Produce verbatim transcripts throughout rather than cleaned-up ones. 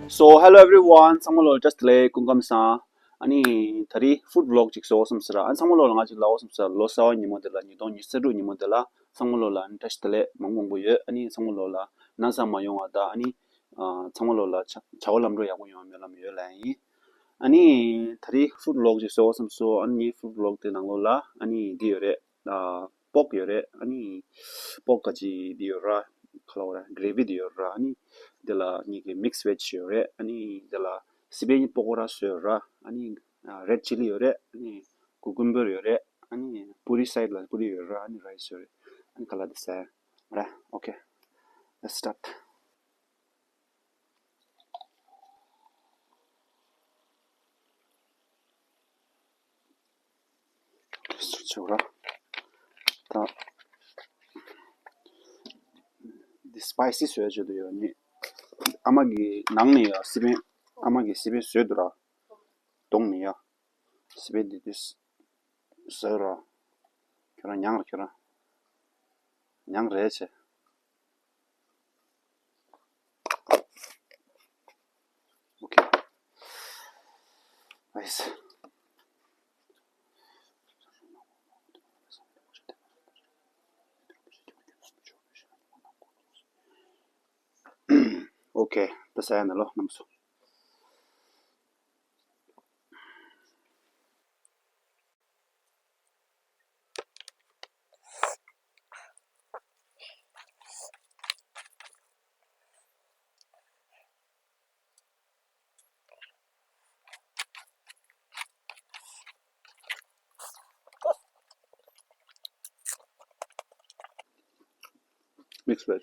So, hello everyone. ཚང་མ་ལོ་བཀྲ་ཤིས་བདེ་ལེགས། སྐུ་ཁམས་བཟང་། ཨ་ནི་ད་རེས་food vlog ཅིག་བཟོ་བསམ་སོང་ར། ཨ་ཚང་མ་ལོ་ལ་ང་ཅིག་ལབ་བསམ་སོང་ར། ལོ་གསར་པ་ཉིན་མོ་འདི་ལ། ཉིས་སྟོང་ཉི་ཤུ་རྩ་དྲུག་ཉིན་མོ་འདི་ལ་ཚང་མ་ལོ་ལ་ཨ་ནི་བཀྲ་ཤིས་བདེ་ལེགས་མང་པོ་མང་པོ་ཡོད། ཨ་ནི་ཚང་མ་ལོ་ལ་ན་ཚ་མ་ཡོང་བ་དང་། ཨ་ནི་ཨ་ཚང་མ་ལོ་ལ་བྱ་བྱ་བ་ལམ་འགྲོ་ཡག་པོ་ཡོང་བའི་སྨོན་ལམ་ཡོད་ལབ་ཡིན། ཨ་ནི་ད་རེས་food vlog ཅིག་བཟོ་བསམ་སོང་། ཨ་ནི་food vlog དེ་ནང་ལོ་ལ་ཨ་ནི་འདི་ཡོད་རེད། ཨ་པོག་ཡོད་རེད། ཨ་ནི་པོག་ག་ཅི་འདི་ཡོད་ར། ག་ལབ་དགོས་རེད། gravy འདི་ཡོད་ར། ཨ་ནི་འདི་ལ་ངེད་ཀྱི་mix veg ཡོད་རེད། ཨ་ནི་འདི་ལ་སི་པན་པོ་ཀོ་ར་བཟོས་ཡོད་ར། ཨ་ནི་red chilli ཡོད་རེད། ཨ་ནི་cucumber ཡོད་རེད། ཨ་ནི་puri side ལ་puri ཡོད་ར། ཨ་ནི་rice ཡོད་རེད། ཨ་ནི་ཁ་ལག་འདི་ཟ་ཡ་ར། Okay, let's start. ཆོག་ར། ད་འདི་spicy བཟོས་བྱེད་དུ་ཡོད་ནི། ཨ་མ་གི་ནང་ནས་ཡ་སི་པན། ཨ་མ་གི་སི་པན་བཟོས་འདུག་ར། གདོང་ནས་ཡ་སི་པན་འདི་དུས་བཟོས་ར། ཁྱོད་རང་མྱངས་ར། ཁྱོད་རང་མྱངས་རེད་བྱས། Okay. Nice. Okay, ད་ཟ་ཡ་ན་ལོ་རྣམ་པ་ཚོ། Mix veg.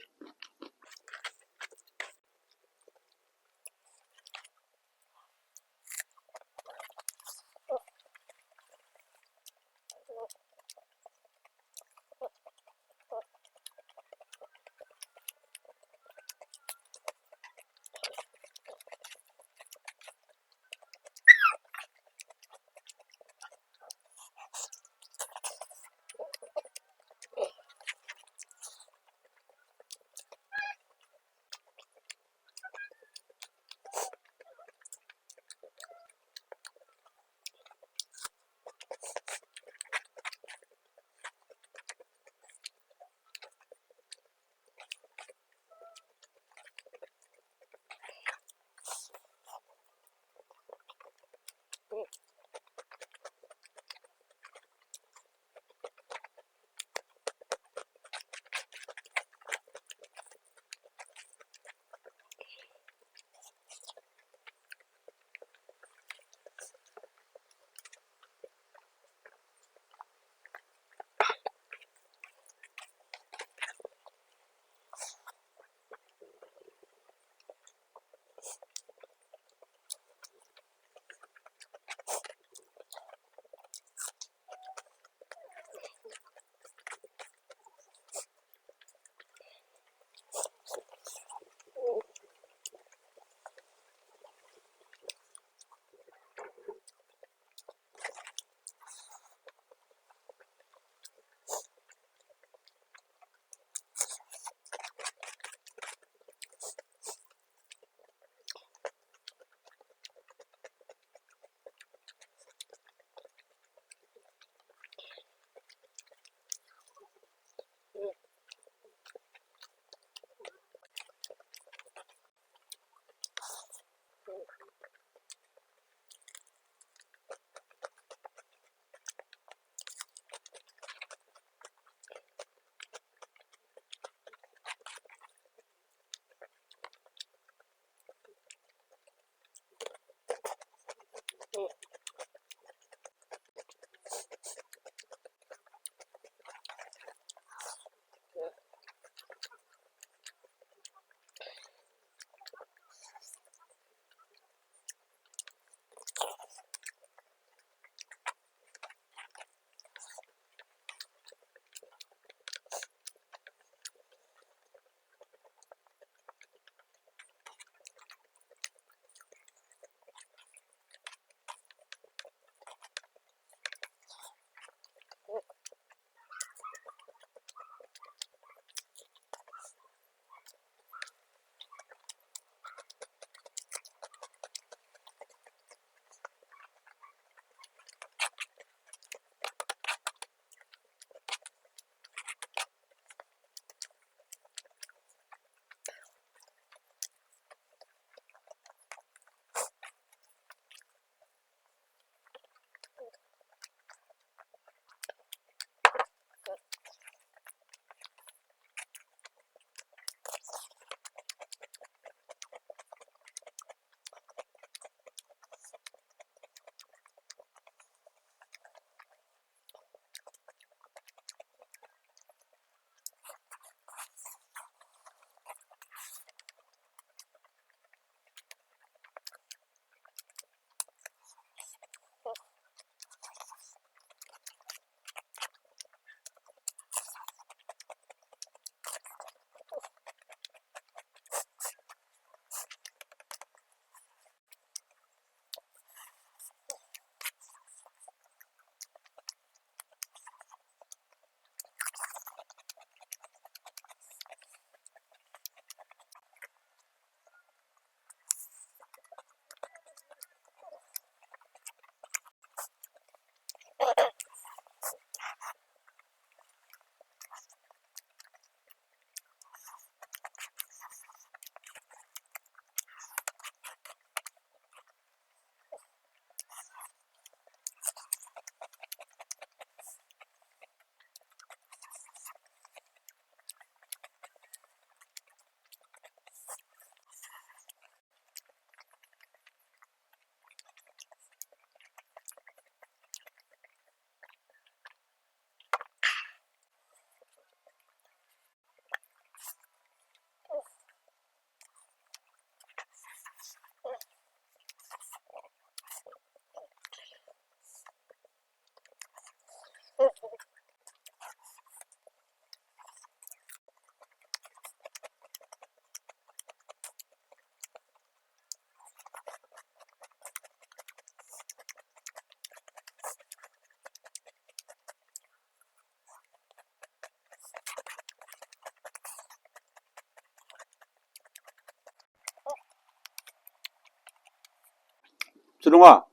ཚེ་རིང་ལགས།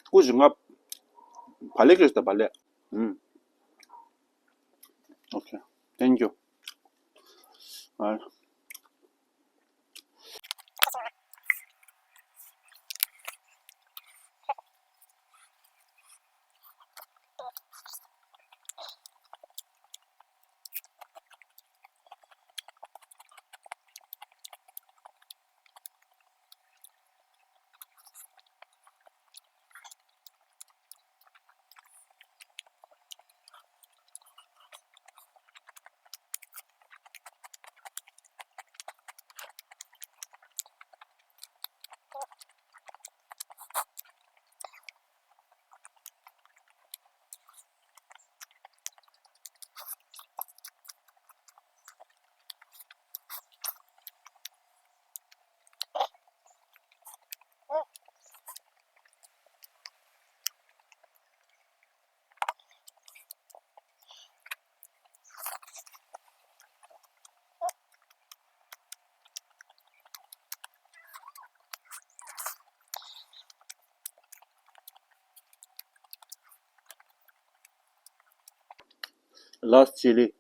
སྐུ་མཁྱེན། ང་བག་ལེབ་སྐྱེལ་ད། བག་ལེབ། ཨུམ། Okay, thank you. Last chili.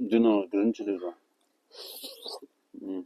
འདི་ནང་ལ་green chili ར། ཨུམ།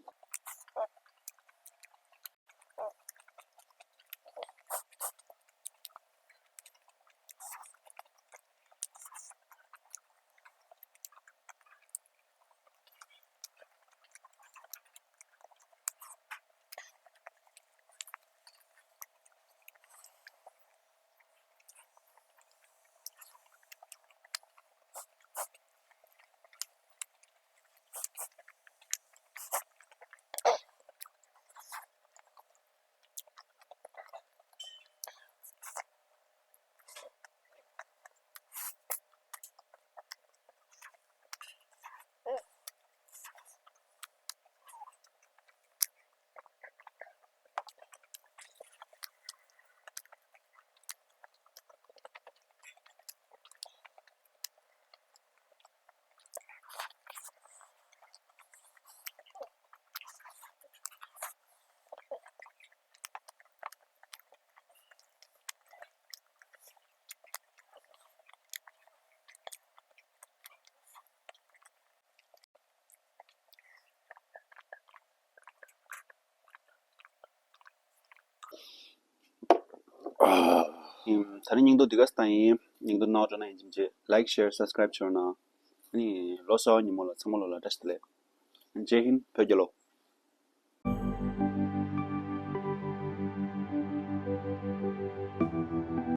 ཨ། ད་རིང་སྙིང་སྟོབས་འདི་ག་སྟེང་ཡིན། སྙིང་སྟོབས་གནང་རོགས་གནང་། ཡིན་གཅིག་མིན་གཅིག་like, share, subscribe བྱོས་གནང་། ཨ་ནི་ལོ་གསར་བ་ཉིན་མོ་ལ་ཚང་མ་ལོ་ལ་བཀྲ་ཤིས་བདེ་ལེགས། Jai Hind, བོད་རྒྱལ་ལོ།